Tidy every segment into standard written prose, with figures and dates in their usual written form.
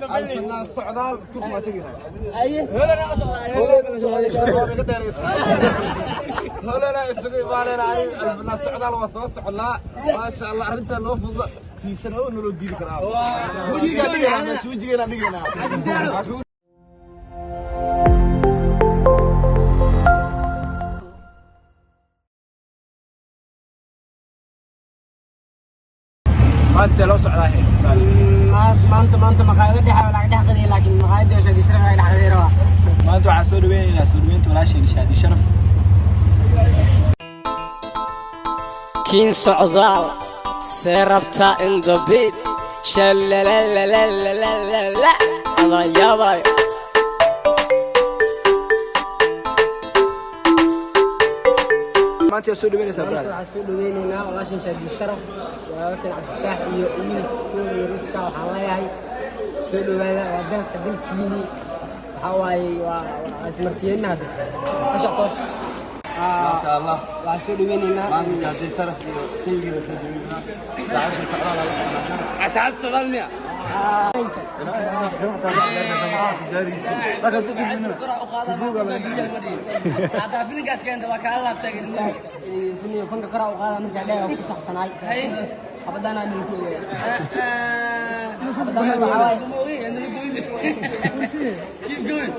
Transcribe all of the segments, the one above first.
الفنان socdaal turk waa tegaynaa. Holana isugu imaanayna alfanaan socdaal waa soo soconaa maasha Allah arrinta noo fududa fiisana oo naloo diidi karaa wejigaa dhigaynaa meesha wejigeena dhigaynaa. Maanta loo socdaa. Maanta maqaayado dhexa laga dhex qadiya, laakiin maqaayada Shaadi Sharaf laga dhex qadiya rabaa. Maanta waxaan soo dhaweynaynaa soo dhaweynta walaasheen Shaadi Sharaf. Kiin socdaal see rabtaa in the beat shalalalalala adaa yaabayo. Maanta yaa soo dhaweynaysaa, brother? Waxaan soo dhaweynaynaa walaashan Shaadi Sharaf, walaalkan Cabdifataax iyo wiilkooda yariska. Waxaan leeyahay soo dhawaada, waa dalka dalkiini. Waxaa waaye waa ismartiyeenna hadda asha toosh. Maasha Allah. Waxaan soo dhaweynaynaa maanta Shaadi Sharaf iyo saygiina soo dhaweynaa saacadda socdaal la soconaa. Asxaabta Soomaaliya. Hadaa filinkaas keenta waa kaa laabtaagan fanka kora u qaada markaa dheer ku saxsanaay habadana nilku ogaaya habadana waxaa waaye. Keep going.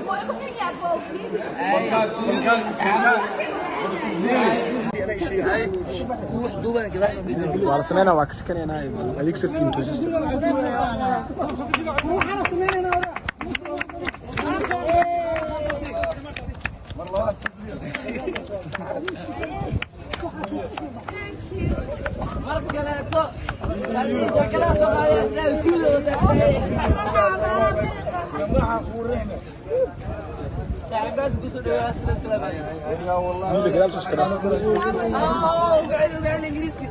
Waa la sameynaa, waa ka sakanaynaa adeeg safkiin toosista. Mar kaleeto kala soo qaadaya suudooda taagtay saaxiibaad ku soo dhawaada sida salaam. Wiilka gadaal soo sakana. Ugacan ugacan Ingiriiska.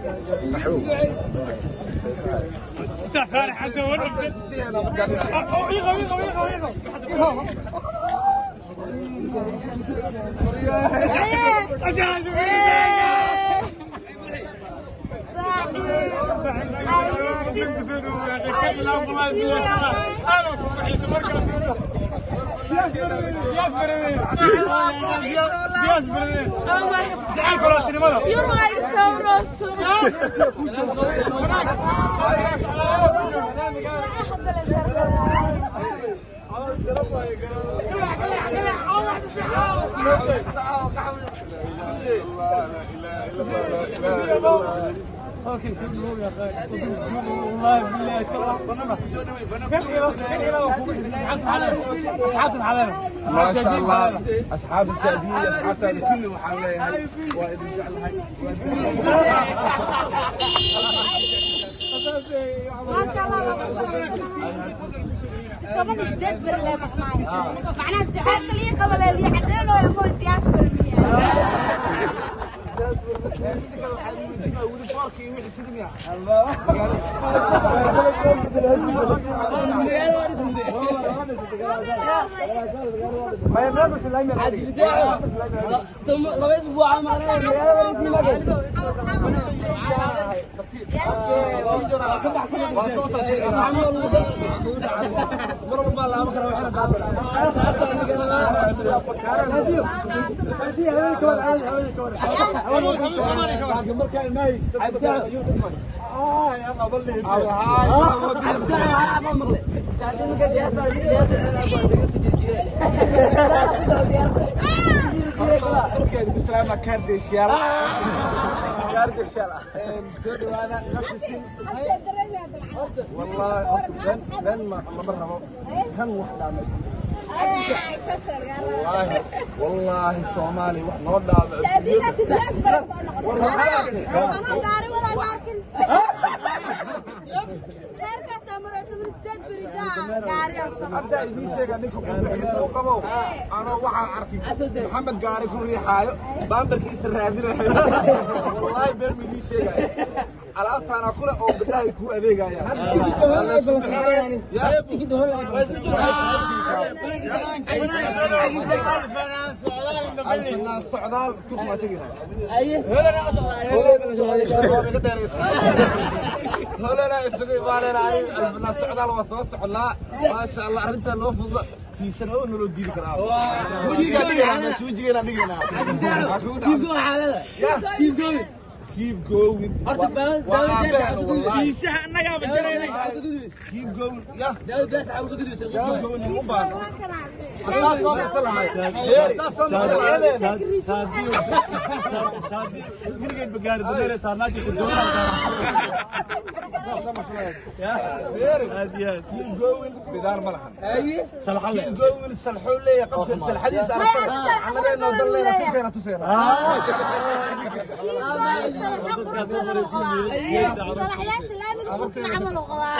ما شاء الله اصحاب السعوديه اصحابتنا كلهم waxaan leeyahay waa idin jeclahay. ما شاء الله 18 بر لا معناها معناها جعلت لي قبل اللي عدلوا يا مو دياسبر. Weli boorkii wixii sidii miya? Laba isbuuc ama magaalada. Waa soo tashay mar walba laama kara waxna qaadana. Turkeeda ku salaama kaardeshiyaal kaardeshiyaal soo dhawaada nafsisin. Wallahi horta ben ben ma lama rabo kan wax dhaamay wallahi wallahi Soomaali wax noo dhaamay. انا داري ولا لكن غير كسمرة 18 برجال داري. Hadda idiin sheega ninka qurbixiisa u qabo anoo waxaan arkay Maxamed gaari ku riixaayo baambarkiisa raadinayo. Wallahi been ma idiin sheegaayo alaabtaana kule oo gabdhahay kuu adeegayaan. Alfanaan socdaal turk waa tegaynaa. Holana isugu imaanayna aniga socdaal waa soo soconaa. Maasha Allah, arrintan noo fududa. Fiisana oo naloo diidi karaa. Wejigaa dhiganaa, meesha wejigeena dhiganaa. Keep going xaalada. Yeah. Keep going. Keep going. Horta Waa aabbahan, wallahi. Fiisaha annagaaba jarayna. Keep going. Yeah. Daawud beerta waxaa usoo gudbisay. Keep going u baahno. Saas Soo marsan lahay. Beeri. Soo marsan lahay. Weligeed bagaari dameer saarnaati ku doonaa. Beeri. Aad iyo aad. Keep going. Bidaar ma lahan. Haye. Keep going. Salxuu leeyahay qabta salxadiisa aragtada. Annaga noo dan leena tinteena tuseena. Salaxyaasha laamiga qurka camal u qabaa.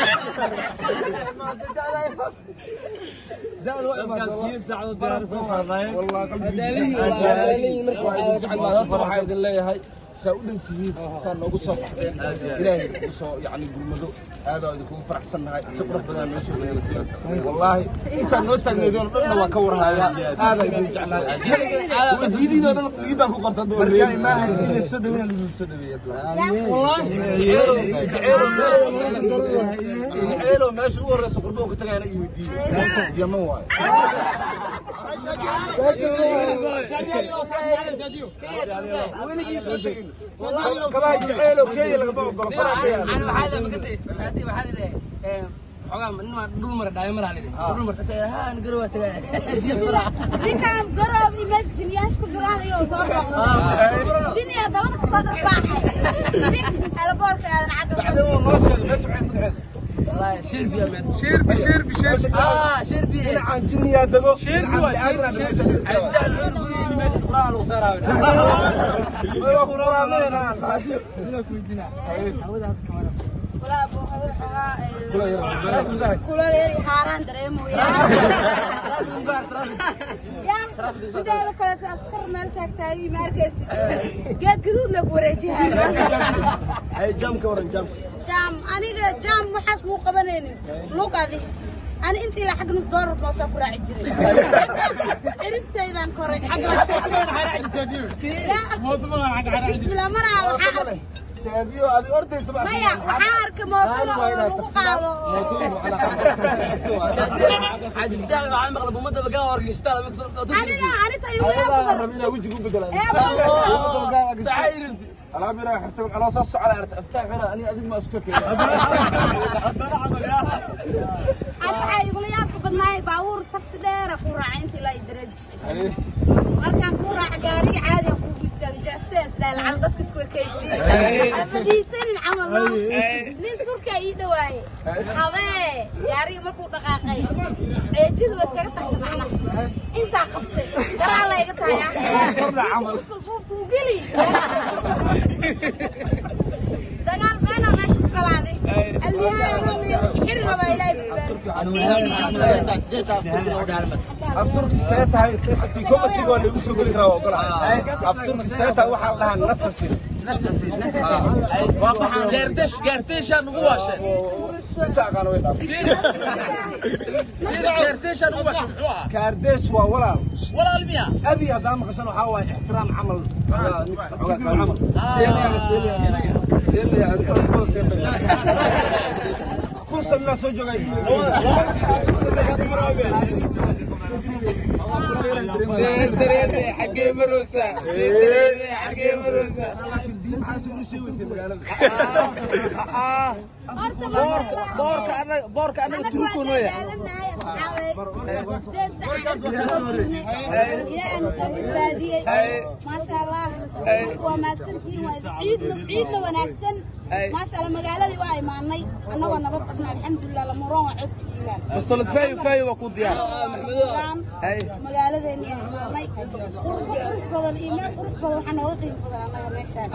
والله قلبي waxaa idin leeyahay saa u dhantihiin, saa noogu soo baxdeen, Ilaahay ugu soo yani gurmado. Aad aa idinkugu faraxsannahay, si qurux badan noo soo dhegeyseen. Wallaahi intaan noo taagnaydeen oo dhanna waa ka warhayaa. Aadaa idin jeclahay, wajiyadiinoo dhan liidaan ku qorta. Jeceelo meesha ugu horeysa qurbo ka tagayana i weydiiyey Yaman waayo. Kabaa jeceelo Kenya lagama ogolo, faraa ka yaala. Ana waxaa la makasay. Hadii waxaa la xogaa nin ma dhul mar dhaay mar halid. Dhul mar kasay ha an garowa tagay. Ninkaan garoob iyo meesha jiniyaash ku jiraan iyo soo booqday. Jiniya dabada ka soo dharbaaxay. Nin alaboorka aadan cadda Bacdeen soo wuu noo sheegay meesha waxay magaceeda. Wallahi shirbi ya man. Shirbi, shirbi, shirbi. Ah, shirbi. Dhinacaan jinniyaa dego, dhinacaan bini'aadanaa dego, meesha iska Cabdi cusuri meesha Quraan lagu saaraayo. waa ku quraaneenaan. Hawada hadda kamara. Walaa buu hawada xogaa kuleel yar iyo xaaraan dareemaya. Ya, mideeda kaleeto askar meel taagtaagay ma arkaysid. Geed gaduud la ku wareejiyaa. Ay jaamka waran jaamka. Jaam aniga jaam waxaas muu qabanaynin lug adi ani intii ilaa xagga nus doolar mootaa ku raaci jiray, ciribtaydaan koray. Bismillah maraa waxaa arkay Shaadiyo adi ordaysa ma maya, waxaa arkay mootada oo lagu qaado oo Cabdi waxaa maqlay ummadda bagaa orgishtaa lama kasoo. Anina anita igu Ayadaa yaab rabin inaa wejiga u bedelaan. Ee, Saayir. Alaab yaraa xirtay aloo soo socda arta aftaax yaraa ani adiga ma isku keenay. Haddana camal yaa. Ani waxaa igula yaabka badnaay baabuur taksi dheera ku raacay intii ilaa i dareedishay. Markaan ku raaca gaariga caadi aan kuugu istaagay, jaastees dhahay lacag dadka isku ekaysiiyey ama dhiisanin camal no. Nin Turkiya ii dhawaaye habee gaariga markuu dhaqaaqay ceejadu waa iskaga tagtay, macnaha intaa qabtay garaa la iga tahay sulfuufku u geli dagaal beena meesha ku galaaday alnihaaya xiri rabaa. Ilaahay badbaadi. Afturki see tahay hatii komatiga waa lagu soo geli karaa, waa ogolahay. Afturki see tahay waxaa la dhahaa nasasin. Gaartesh, gaarteeshaan ugu waashay. Inta aqaano way dhaafay. Gaarteeshaan ugu waashay muxuu ahaa? Kaardees waa walaal. Walaal miya? Abi haddaa maqashan waxaa waaye ixtiraam camal. Xogaa camal. Seelaya adiga kun sanaa soo joogay. Dareeme xaggee maroosa. Dareeme xaggee maroosa. Laakiin biyo maxaa isugu sheegaysay magaalada? Horta Boorka annaga, boorka annaga anagu turku waa nooya. daalanahay asxaabey, 8 saac soo jirnay, Ilaahay na soo badbaadiyey, maasha Allah. Marka waa mahadsantihiin, waa ciidna, ciidna wanaagsan, maasha Allah. Magaaladii waa imaanay annagoo nabad qabna, alxamdulilah. Lamuuraan waa codka jiilaan. Bastoolad faayo faayo waa ku diyaar. Lamuuraan magaaladeeni aan imaanay. Qurbo qurux badan iyo meel qurux badan waxaa nooga qiimo badan annaga meeshaan,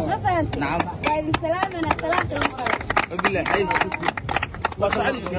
ma fahantay? Waa idin salaamanaa, salaam qiimo badan. Wabillahi. Waa socodiisi.